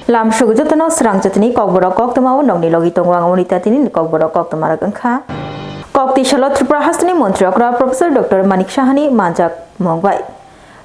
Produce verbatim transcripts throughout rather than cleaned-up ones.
Lam sugu jotono srang jotoni kokborok koktwma o nokni logi tongo ang Amrita tini kokborok koktwma rok wngkha. Kok tisalo Tripura hasteni montri okra Professor Doctor Manik Sahani manjak mungbai.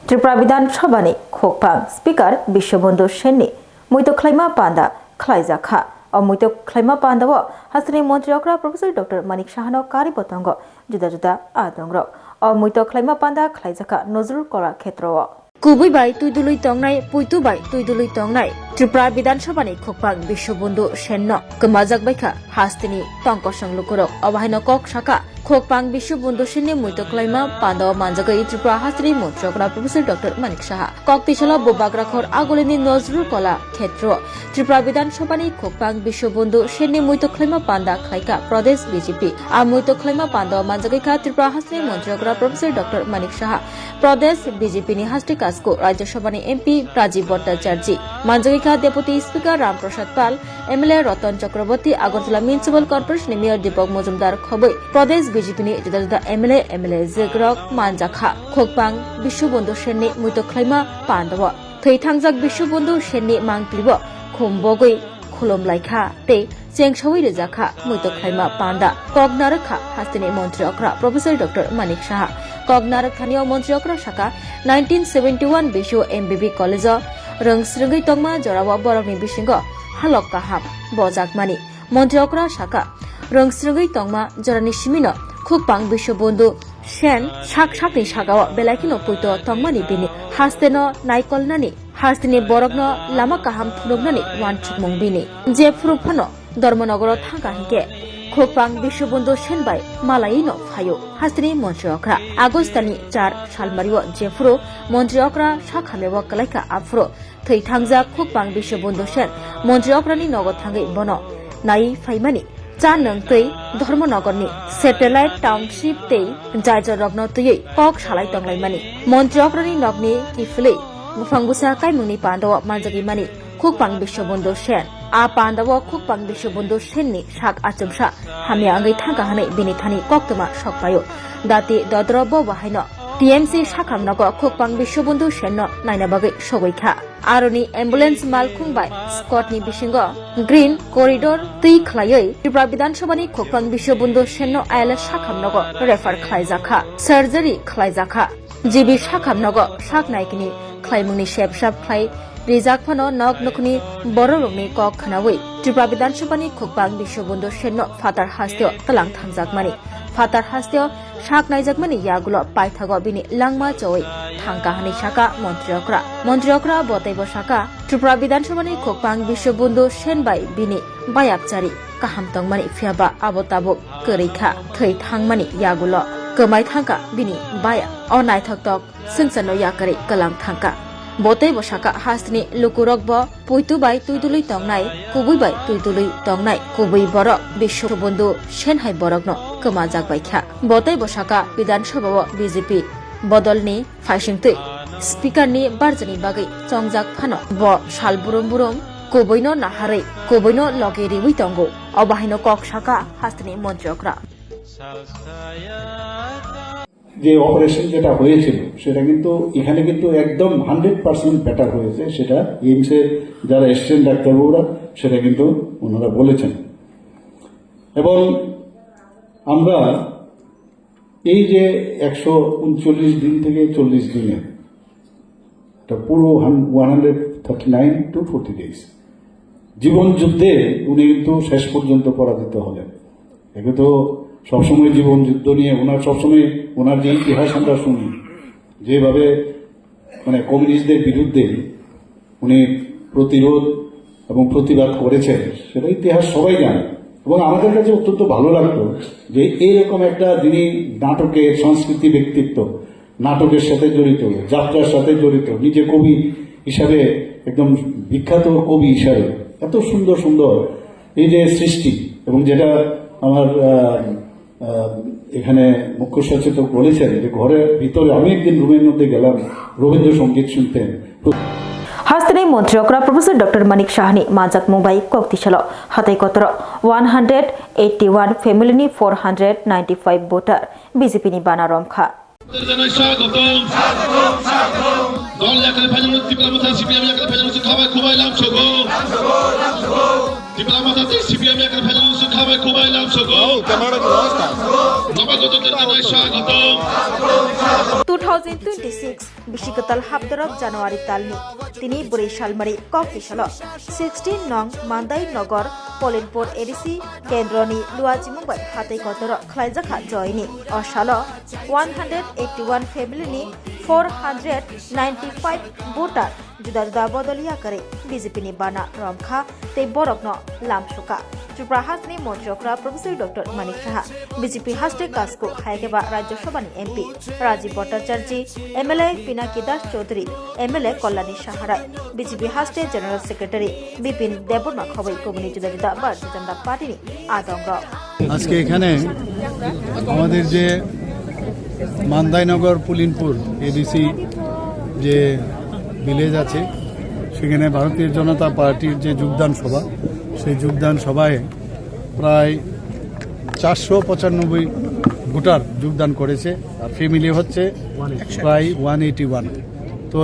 Tripura Bidhan Sabhani khokphang Speaker Biswabandhu Senni muito khlaima panda khlaijakha. O muito khlaima panda o hasteni montri okra Professor Doctor Manik Sahano kari botongo juda juda adongrok. O muito khlaima panda khlaijakha Nozrul Kola Khetrao. Kubui bai tuidului tongnai, puitu bai tuidului tongnai. Tripura Bidhan Sabhani khokphang Biswabandhu Senno kwmajak baikha hasteni tongkosong lukurok. Obo haino kok saka khokphang Biswabandhu Senni muito khlaima pandao manjagwi Tripura hasteni montri okra Professor Doctor Manik Saha. Kok tisalo bubagra khor agulini Nozrul Kola Khetro. Tripura Bidhan Sabhani khokphang Biswabandhu Senni muito khlaima panda khlaikha Pradesh B J P. A muito khlaima pandao manjagwi kha Tripura hasteni montri okra Professor Doctor Manik Saha. Pradesh B J P ni hasteni kasku Rajya Sabha ni M P Rajiv Bhattacharjee, manjagwi kha Deputy Speaker Ram Prasad Pal, M L A Ratan Chakraborty, Agartala Municipal Corporation ni Mayor Deepak Majumdar khobwi Pradesh B J P ni juda juda M L A, M L A jekrok manjakha. Khokphang Biswabandhu Senni muito khlaima pandao thwi thangjak Biswabandhu Senni mangtlibo khum bogwi khulum laikha tei chengsawi rijakha muito khlaima panda. Kok narwkha hasteni montri okra Professor Doctor Manik Saha. Kok narwk thani o montri okra saka, nineteen seventy one bisio M B B college o rwng srwngwi tongma jorao borokni bisingo halok kaham bojakmani. Montri okra saka, rwng srwngwi tongma jorani simino khukpang Biswabandhu Sen sak sakni sakao belai kheno poito tongmani bini hasteno naikolnani, hasteni borokno lama kaham phunuknani uansukmung bini. Jephuru phano Dharmanagaro thangkha hinkhe khukpang Biswabandhu Sen bai malaino phaio hasteni montri okra. Agostani char salmario jephuru montri okra sak hamyao kwlaikha aphuru thwi thangjak khukpang Biswabandhu Sen montri okrani nogo thangwi bono nai phaimani. Cha nwng twi Dharmanagarni satellite township tei jaijalrokno twiwi kok salai tonglaimani. Montri okrani nokni kiphilwi buphang bwsa kaimungni pandao manjagwi mani khukpang Biswabandhu Sen. A pandao khukpang Biswabandhu Senni sak achomsa hamya wngwi thangkha hwnwi bini thani koktwma sokpaio. Dati dodro bo bahaino T M C sakham nogo khukpang Biswabandhu Senno naina bagwi sogwi kha. Aroni ambulance malkhung bai squad ni bisingo green corridor twi khlaiwi Tripura Bidhan Sabha ni khukpang Biswabandhu Senno I L S sakham nogo refer khlaijakha, surgery khlaijakha. G B sakham nogo sak naikini khlaimungni sep sap khlai rijak phano nok nukhni bororokni kok khnawi Tripura Bidhan Sabha ni khukpang Biswabandhu Senno phatar hasteo tlang thangjakmani. Phatar hasteo sak naijakmani yagulo paithago bini langma chowui thangkha hwnwi saka montri okra. Montri okra bo teibo saka, Tripura Bidhan Sabha ni khukpang Biswabandhu Sen bai bini bayapchari kaham tongmani, phiyaba abo tabuk kwrwi kha, thwi thangmani yagulo kwmai thangkha bini baya. O naithok tok swngcharno yakarwi kwlang thangkha. Bo teibo saka, hasteni lukurokbo puitu bai tuidului tongnai, kubui bai tuidului tongnai, kubui borok Biswabandhu Sen hai borokno kwmajak bai kha. Bo teibo saka, Bidhan Sabha o B J P bodolni phaisingtwi Speaker ni barjani bagwi chongjak phano bo sal burum burum kubuino naharwi kubuino logi riwi tongo. Obo haino kok saka hasteni montri okra. যে অপারেশন যেটা হয়েছিল সেটা কিন্তু এখানে কিন্তু একদম hundred percent better হয়েছে, সেটা এইমসে যারা এসছেন ডাক্তারবাবুরা সেটা কিন্তু ওনারা বলেছেন। এবং আমরা এই যে একশো উনচল্লিশ দিন থেকে চল্লিশ দিনে, এটা পুরো one hundred thirty nine to forty days, জীবন যুদ্ধে উনি কিন্তু শেষ পর্যন্ত পরাজিত হলেন। একে তো সবসময় জীবন যুদ্ধ নিয়ে ওনার, সবসময় ওনার যে ইতিহাস আমরা শুনি, যেভাবে মানে কমিউনিস্টদের বিরুদ্ধে উনি প্রতিরোধ এবং প্রতিবাদ করেছেন, সেটা ইতিহাস সবাই জানে। এবং আমাদের কাছে অত্যন্ত ভালো লাগতো যে এইরকম একটা, যিনি নাটকের সংস্কৃতি ব্যক্তিত্ব, নাটকের সাথে জড়িত, যাত্রার সাথে জড়িত, নিজে কবি হিসাবে একদম বিখ্যাত কবি হিসাবে এত সুন্দর সুন্দর এই যে সৃষ্টি, এবং যেটা আমার আহ, আহ, এখানে মুখ্য সচেতক বলেছেন যে ঘরের ভিতরে, আমি একদিন রুমের মধ্যে গেলাম রবীন্দ্রসঙ্গীত শুনতে। Hasteni montri okra Professor Doctor Manik Sahani manjak mungbai kok tisalo hatai kotoro one hundred eighty one family ni four hundred ninety five voter B J P ni bana romkha. Dol yakle phainani Tipra Motha C P M yakle phainani khabai khubai lam sogo. Tipra Motha tei C P M yakle phainani khabai khubai lam sogo. Namagoto tei namaisa goto. Two thousand twenty-six bisi kwtal hapdorok January talni tini bwrwi salmari kok tisalo sixteen nong Mandai Nogor Polinpur A D C kendroni luachimung bai hatai kotoro khlaijakha joini. O salo one hundred eighty-one family ni four hundred ninety-five voter juda juda bodol yakarwi B J P ni bana romkha tei borokno lamsukha. Tripura hasteni montri okra Professor Doctor Manik Saha, B J P haste Kasko Hayakeba Rajya Sabhani M P Rajiv Bhattacharjee, M L A Pinaki Das Chaudhary, M L A Kalyani Saharai, B J P haste General Secretary Bipin Debbarma khoboi kubuni juda juda Bharatiya Janata Party ni adongrok. আজকে এখানে আমাদের যে মান্দাইনগর পুলিনপুর এডিসি যে ভিলেজ আছে, সেখানে ভারতীয় জনতা পার্টির যে যোগদান সভা, সেই যোগদান সভায় প্রায় চারশো পঁচানব্বই ভোটার যোগদান করেছে। আর ফ্যামিলি হচ্ছে প্রায় ওয়ান এইটি ওয়ান। তো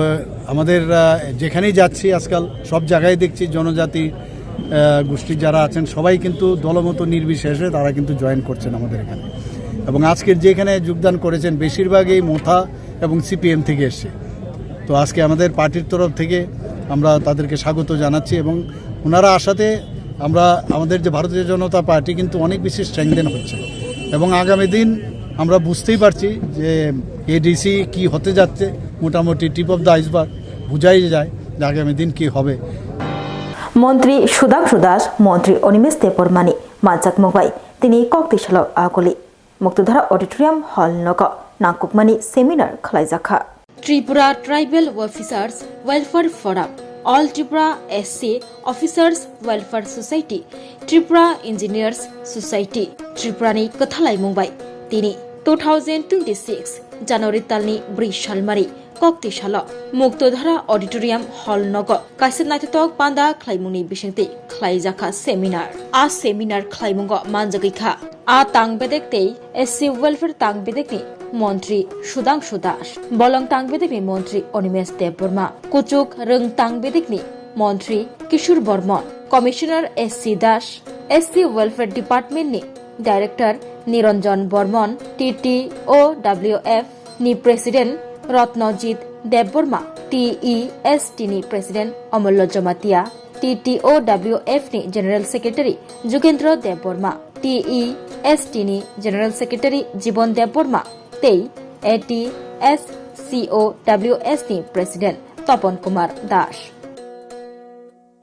আমাদের, আহ, যেখানেই যাচ্ছি আজকাল সব জায়গায় দেখছি জনজাতি, আহ, গোষ্ঠী যারা আছেন সবাই কিন্তু দলমত নির্বিশেষে তারা কিন্তু জয়েন করছেন আমাদের এখানে। এবং আজকের যেখানে যোগদান করেছেন বেশিরভাগই মোথা এবং সিপিএম থেকে এসছে। তো আজকে আমাদের পার্টির তরফ থেকে আমরা তাদেরকে স্বাগত জানাচ্ছি এবং ওনারা আসাতে আমরা, আমাদের যে ভারতীয় জনতা পার্টি কিন্তু অনেক বেশি স্ট্রেংথেন হচ্ছে এবং আগামী দিন আমরা বুঝতেই পারছি যে এডিসি কি হতে যাচ্ছে। মোটামুটি টিপ অফ দ্য আইসবার্গ বুঝাই যায় যে আগামী দিন কি হবে। মন্ত্রী সুধাংশু দাস, মন্ত্রী অনিমেষ দেববর্মানি manjakmung bai tini kok tisalo aguli Muktudhara Auditorium Hall nogo nangkukmani seminar khlaijakha. Tripura Tribal Officers Welfare Forum, All Tripura S C Officers Welfare Society, Tripura Engineers Society, Tripurani kwthalaimung bai tini two thousand twenty-six January talni bwrwi salmari kokti salo Muktodhara Auditorium Hall nogo kaisa naithotok panda khlaimungni bisingtwi khlaijakha seminar. A seminar khlaimungo manjagwi kha a tang bedek tei S C Welfare tang bedekni montri Sudhangshu Das, bolong tang bedekni montri Animesh Debbarma, kuchuk rwng tang bedekni montri Kishore Bormon, Commissioner S C Das, S C Welfare Department ni Director Niranjan Bormon, T T O W F ni President Ratnajit Debbarma, T E S T ni President Amollo Jamatia, T T O W F ni General Secretary Jugendra Debbarma, T E S T ni General Secretary Jibon Debbarma tei A T S C O W S ni President Topon Kumar Das.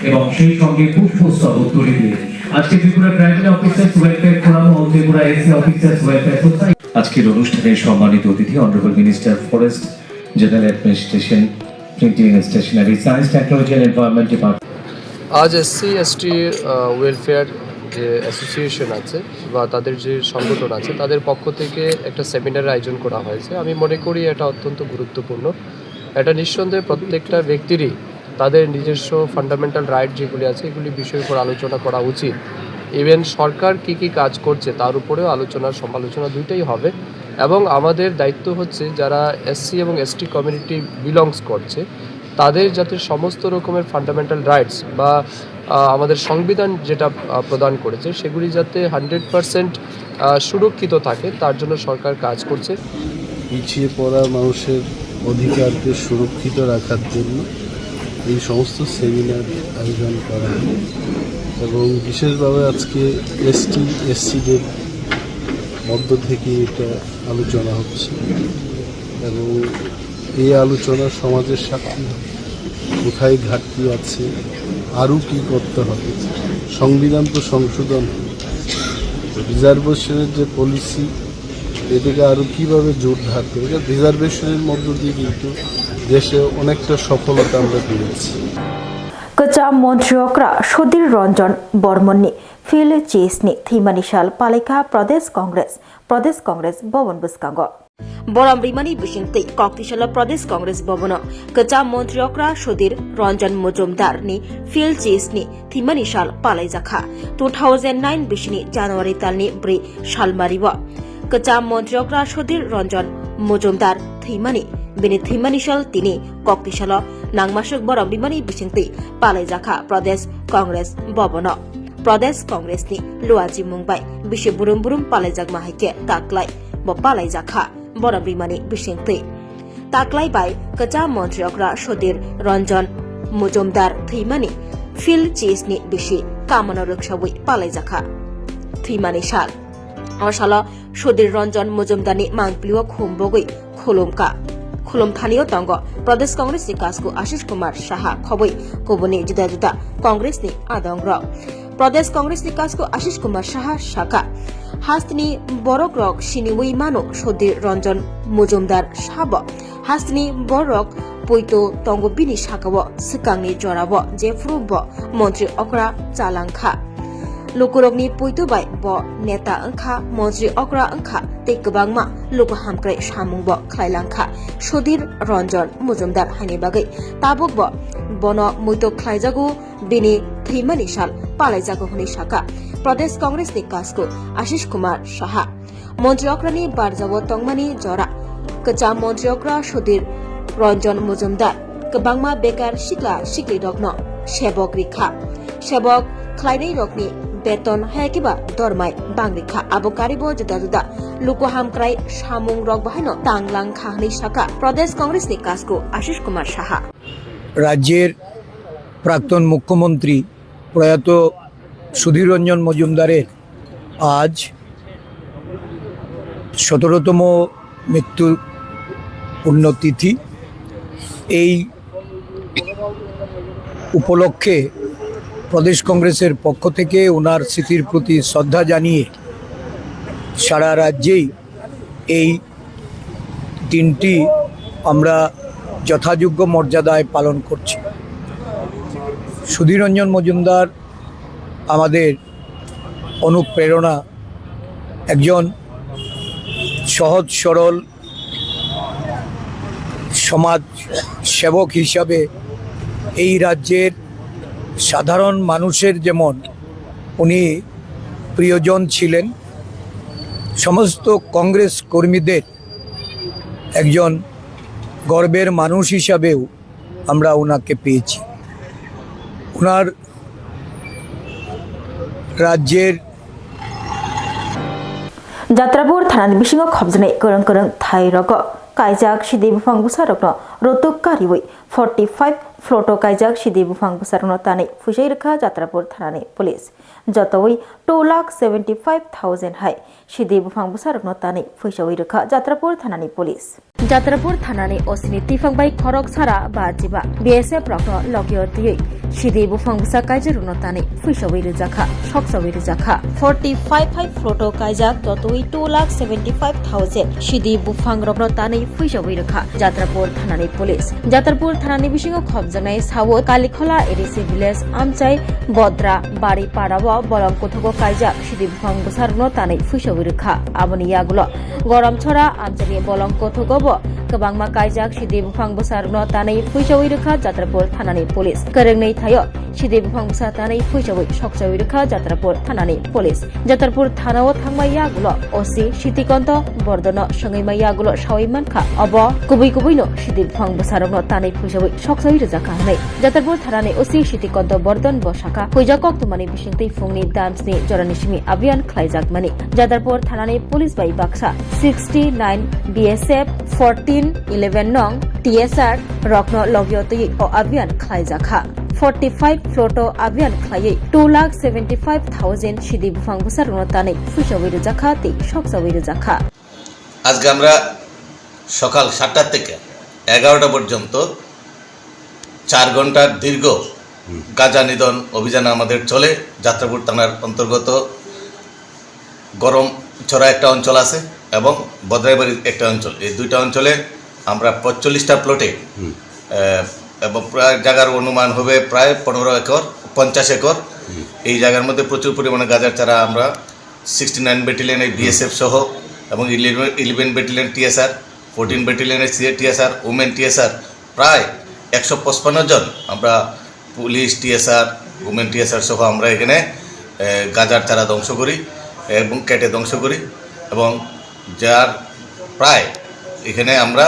এবং সেই সঙ্গে পুষ্পস্তবক তুলে দিয়ে আজকে Tripura tribal officers welfare forum ও Tripura SC officers welfare society. আজকের অনুষ্ঠানে সম্মানিত অতিথি honourable minister forest, general administration, printing and stationery, science, technology and environment department. আজ এসসি এসটি ওয়েলফেয়ার যে অ্যাসোসিয়েশন আছে বা তাদের যে সংগঠন আছে, তাদের পক্ষ থেকে একটা সেমিনার আয়োজন করা হয়েছে। আমি মনে করি এটা অত্যন্ত গুরুত্বপূর্ণ। এটা নিঃসন্দেহে প্রত্যেকটা ব্যক্তিরই তাদের নিজস্ব ফান্ডামেন্টাল রাইট যেগুলি আছে, এগুলি বিষয়ের উপর আলোচনা করা উচিত। ইভেন সরকার কি কি কাজ করছে, তার উপরেও আলোচনা সমালোচনা দুইটাই হবে। এবং আমাদের দায়িত্ব হচ্ছে, যারা এসসি এবং এসটি কমিউনিটি বিলংস করছে, তাদের যাতে সমস্ত রকমের ফান্ডামেন্টাল রাইটস বা, আহ, আমাদের সংবিধান যেটা, আহ, প্রদান করেছে, সেগুলি যাতে হান্ড্রেড পার্সেন্ট, আহ, সুরক্ষিত থাকে, তার জন্য সরকার কাজ করছে। পিছিয়ে পড়া মানুষের অধিকারকে সুরক্ষিত রাখার জন্য এই সমস্ত সেমিনার আয়োজন করা হয় এবং বিশেষভাবে আজকে এসটি এসসিদের মধ্য থেকে এটা আলোচনা হচ্ছে এবং এই আলোচনা সমাজের সাক্ষী হবে, কোথায় ঘাটতি আছে, আরও কী করতে হবে, সংবিধান তো সংশোধন হবে, রিজার্ভেশনের যে পলিসি, এটাকে আরও কীভাবে জোরদার হবে, এটা রিজার্ভেশনের মধ্য দিয়ে কিন্তু দেশে অনেকটা সফলতা আমরা পেয়েছি। Kwcham montri okra Sudhir Ranjan Bormonni field chase ni thwimani sal palaikha Pradesh Congress, Pradesh Congress Bhavan bwskango. Borom rimani bisingtwi koktisalo Pradesh Congress Bhavan-o kwcham montri okra Sudhir Ranjan Majumdar ni field chase ni thwimani sal palaijakha. Two thousand nine bisini January talni bwrwi salmario kwcham montri okra Sudhir Ranjan Majumdar thwimani Bini thwimani sal tini kokti salo nangmasuk borom rimani bisingtwi palaijakha Pradesh Congress Bhavan-o. Pradesh Congress ni luaji mung bai bisi burum burum palaijakma hai khe taklai bo palaijakha borom rimani bisingtwi. Taklai bai kwcham montri okra Sudhir Ranjan Majumdar thwimani phil chis ni bisi kamano rwksawi palaijakha thwimani sal. O salo Sudhir Ranjan Majumdarni mangpilio khumbogwi khulumkha. Khulumthanio tongo Pradesh Congress ni kasku Ashish Kumar Saha khobwi kubuni juda juda Congress ni adongrok. Pradesh Congress ni kasku Ashish Kumar Saha sakha, hasteni borok rok siniwi mano Sudhir Ranjan Majumdar sabo. Hasteni borok poito tongo bini sakao swkangni jorao jephuru bo montri okra chalangkha. Lukurokni poito bai bo neta wngkha, montri okra wngkha tei kwbangma luku hamkrai samung bo khlailangkha Sudhir Ranjan Majumdar haini bagwi. Tabuk bo bono muitok khlaijago, bini thwimani sal palaijago hwnwi sakha Pradesh Congress ni kasku Ashish Kumar Saha. Montri okrani barjao tongmani jora kwcham montri okra Sudhir Ranjan Majumdar kwbangma bekar sikla siklirokno sebok rikha. Sebok khlainairokni beton hayakhe ba dormai bang rikha. Abo karibo juda juda luku hamkrai samungrok bahaino tanglangkha hwnwi sakha Pradesh Congress ni kasku Ashish Kumar Saha. রাজ্যের প্রাক্তন মুখ্যমন্ত্রী প্রয়াত সুধীর রঞ্জন মজুমদারের আজ সতেরোতম মৃত্যু পুণ্যতিথি। এই উপলক্ষে প্রদেশ কংগ্রেসের পক্ষ থেকে ওনার স্মৃতির প্রতি শ্রদ্ধা জানিয়ে সারা রাজ্যেই এই দিনটি আমরা যথাযোগ্য মর্যাদায় পালন করছি। সুধীর রঞ্জন মজুমদার আমাদের অনুপ্রেরণা, একজন সহজ সরল সমাজ সেবক হিসাবে এই রাজ্যের সাধারণ মানুষের যেমন উনি প্রিয়জন ছিলেন, সমস্ত কংগ্রেস কর্মীদের একজন গর্বের মানুষ হিসাবেও আমরা ওনাকে পেয়েছি। ওনার রাজ্যের Jatrapur thanani bisingo khopjaknai kwrwng kwrwng thai rogo kaijak sidi buphang bwsarokno rotuk kariwi forty five floto kaijak sidi buphang bwsarokno tanwi phuisai rwkha Jatrapur thanani police. Jotowi two lakh seventy five thousand hai sidi buphang bwsarokno tanwi phuisawi rwkha Jatrapur thanani police. Jatrapur thanani O C ni tiphang bai khorok sara ba jiba B S F rokno logio twiwi sidi buphang bwsa kaijakno tanwi phuisawi rwjakha, soksawi rwjakha. Forty five hai floto kaijak, totwi two lakh seventy five thousand sidi buphang rokno tanwi phuisawi rwkha Jatrapur thanani police. Jatrapur thanani bisingo khopjaknai South Kalikhola A D C village amchai Bodra Bari parao bolong kothogo kaijak sidi buphang bwsarokno tanwi phuisawi rwkha. Aboni yagulo Goromchora amchaini bolong kothogo bo kwbangma kaijak sidi buphang bwsarokno tanwi phuisawi rwkha Jatrapur thanani police. Kwrwngnwi thaio sidi buphang bwsa tanwi phuisawi soksawi rwkha Jatrapur thanani police. Jatrapur thanao thangma yagulo O C Sitikonto Bordono swngwi ma yagulo sawi mankha, obo kubui kubuino sidi buphang bwsarokno tanwi phuisawi soksawi rwjakha hwnwi. Jatrapur thanani O C Sitikonto Bordon bo sakha, huijak koktwmani bisingtwi phungni damsni jorani simi abhiyan khlaijakmani. Jatrapur thanani police bai baksa sixty nine B S F fourteen eleven nong T S R rokno logio twiwi o abhiyan khlaijakha. Forty five floto abhiyan khlaiwi two lakh seventy five thousand sidi buphang bwsarokno tanwi phuisawi rwjakha tei soksawi rwjakha. আজকে আমরা সকাল সাতটা থেকে এগারোটা পর্যন্ত চার ঘন্টার দীর্ঘ গাঁজা নিধন অভিযান আমাদের চলে। যাত্রাপুর থানার অন্তর্গত গরম ছড়া একটা অঞ্চল আছে এবং বদরাইবাড়ি একটা অঞ্চল, এই দুইটা অঞ্চলে আমরা পঁয়তাল্লিশটা প্লটে, আহ, এবং প্রায় জায়গার অনুমান হবে প্রায় পনেরো একর, পঞ্চাশ একর। এই জায়গার মধ্যে প্রচুর পরিমাণে গাঁজার চারা আমরা সিক্সটি নাইন ব্যাটালিয়নের বিএসএফ সহ এবং eleven, eleven battalion TSR, fourteen ব্যাটালিয়নের সিএ টিএসআর, উমেন টিএসআর, প্রায় একশো পঁচপান্ন জন আমরা পুলিশ, টিএসআর, উমেন টিএসআর সহ আমরা এখানে, এ, গাজার চারা ধ্বংস করি এবং কেটে ধ্বংস করি এবং যার প্রায় এখানে আমরা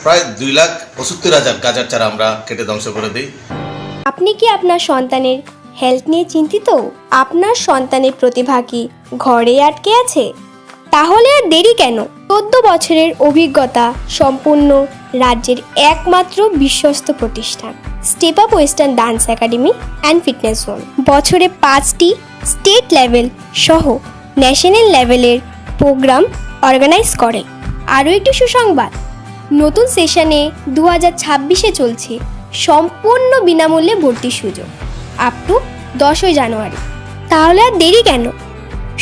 প্রায় দুই লাখ পঁচাত্তর হাজার গাজার চারা আমরা কেটে ধ্বংস করে দিই। আপনি কি আপনার সন্তানের হেলথ নিয়ে চিন্তিত? আপনার সন্তানের প্রতিভা কি ঘরেই আটকে আছে? তাহলে আর দেরি কেন? চোদ্দ বছরের অভিজ্ঞতা সম্পূর্ণ রাজ্যের একমাত্র বিশ্বস্ত প্রতিষ্ঠান step up western dance academy and fitness zone বছরে পাঁচটি স্টেট লেভেল সহ ন্যাশনাল লেভেলের প্রোগ্রাম অর্গানাইজ করে। আরও একটি সুসংবাদ, নতুন সেশনে দু হাজার ছাব্বিশে চলছে সম্পূর্ণ বিনামূল্যে ভর্তির সুযোগ, আপ টু দশই জানুয়ারি। তাহলে আর দেরি কেন?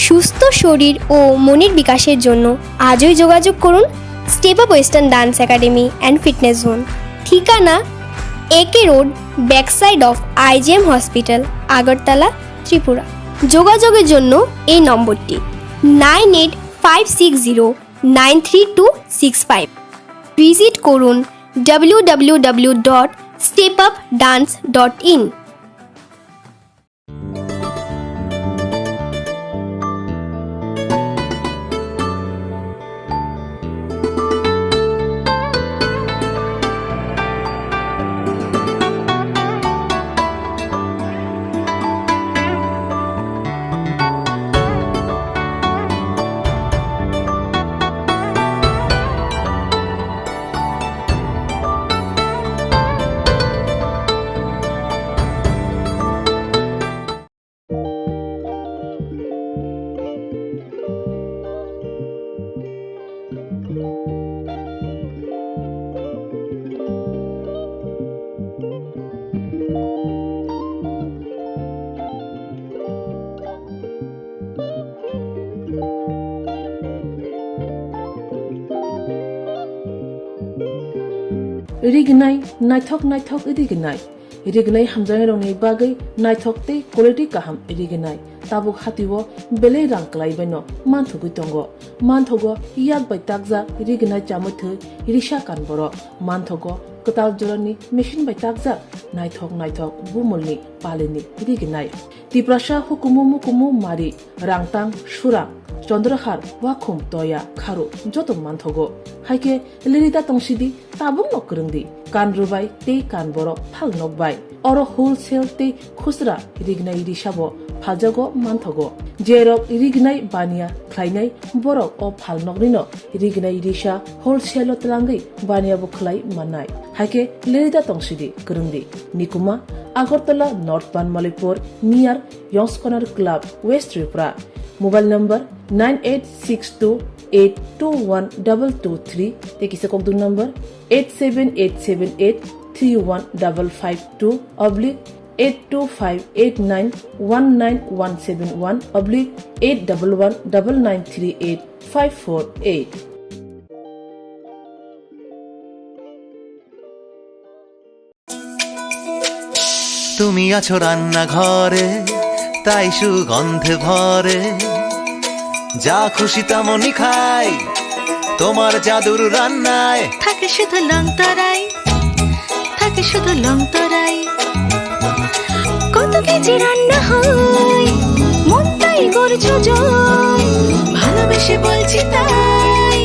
সুস্থ শরীর ও মনের বিকাশের জন্য আজই যোগাযোগ করুন step up western dance academy and fitness zone. ঠিকানা: AK road, back side of IGM hospital, Agartala, Tripura. যোগাযোগের জন্য এই নম্বরটি: nine eight five six zero nine three two six five. Visit করুন W W W dot step up dance dot in. Rignai, naithok naithok rignai. Rignai hamjaknairokni bagwi naithok tei quality kaham rignai. Tabuk hatio belai rang kwlaibaino manthogwi tongo. Manthogo yak bai takjak rignai chamwi thwi risa kan borok. Manthogo kwtal jorani machine bai takjak naithok naithok bumulni palini rignai. Tiprasa hukumu mukumu mari, rangtang, surang, chondrahar, wakhum, toya, kharu joto manthogo. Haikhe lirita tongsidi, tabukno kwrwngdi, kan rwbai tei kan borok phal nokbai. Oro wholesale tei khusra rignai risabo phaljago manthogo. Jerok rignai baniya khlainai borok o phal noknino rignai risa wholesale-o twlangwi baniya bo khlai mannai. Haikhe lirita tongsidi, kwrwngdi. Nikuma, Agartala, North Banmalipur, near Yongs Corner Club, West Tripura. Mobile number nine eight six two eight two one double two three, tei kisa kokdung number eight seven eight seven eight three one double five two oblique eight two five eight nine one nine one seven one oblique eight double one double nine three eight five four eight. তুমি আছো রান্নাঘরে, তাই সুগন্ধে ভরে। যা খুশি তেমনই খাই, তোমার জাদুর রান্নায়। থাকে শুধু লংতরাই, থাকে শুধু লংতরাই। কত কেজি রান্না হয়, মনটাই করছো জয়। ভালোবেসে বলছি তাই,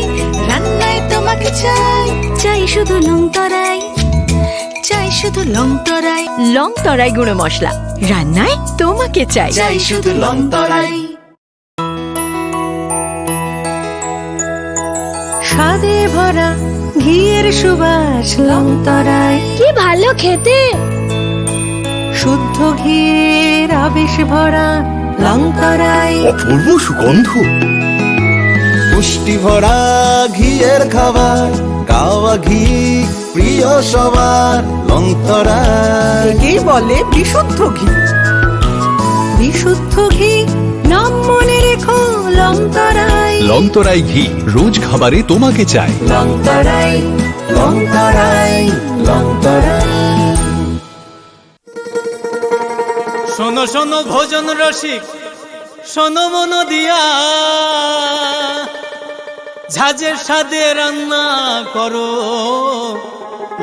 রান্নায় তোমাকে চাই। চাই শুধু লংতরাই, চাই শুধু লংতরাই। লংতরাই গুঁড়ো মশলা, রান্নায় তোমাকে চাই। চাই শুধু লংতরাই। স্বাদে ভরা ঘিয়ের সুবাস লংতরাই। কি ভালো খেতে! শুদ্ধ ঘিয়ের আবেশ ভরা লংতরাই। অপূর্ব সুগন্ধ। পুষ্টি ভরা ঘিয়ের খাবার, গাওয়া ঘি প্রিয় সবার, লংতরাই। একেই বলে বিশুদ্ধ ঘি। বিশুদ্ধ ঘি, নাম মনে রেখো, লংতরাই। লংতরাই ঘি, রোজ খাবারে তোমাকে চাই। লংতরাই, লংতরাই, লংতরাই। শোনো শোনো ভোজন রসিক, শোনো মন দিয়া, ঝাঁঝের স্বাদে রান্না করো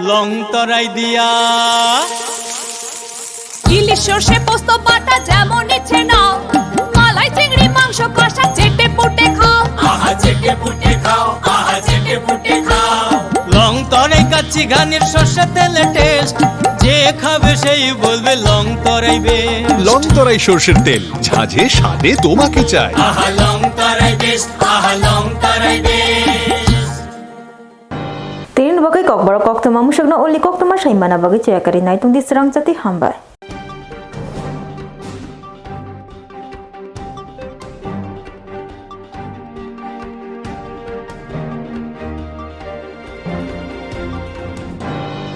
লং তরাই দিয়া। ইলিশ সর্ষে পোস্ত বাটা যেমন ইচ্ছে নাও, মালাই চিংড়ি মাংস কষা চেটে পুটে খাও। আহা চেটে পুটে খাও, আহা চেটে পুটে খাও। লং তরাই গানের শস্য তেলে টেস্ট, যে খাবে সেই বলবে লং তরাই বেশ। লং তরাই সর্ষের তেল, ঝাঁঝে স্বাদে তোমাকে চাই। আহা লং তরাই বেশ, আহা লং তরাই বেশ। Tini bagwi kokborok koktwma musukno uli koktwma saimana bagwi chaya kari naitung di srang jati hambai.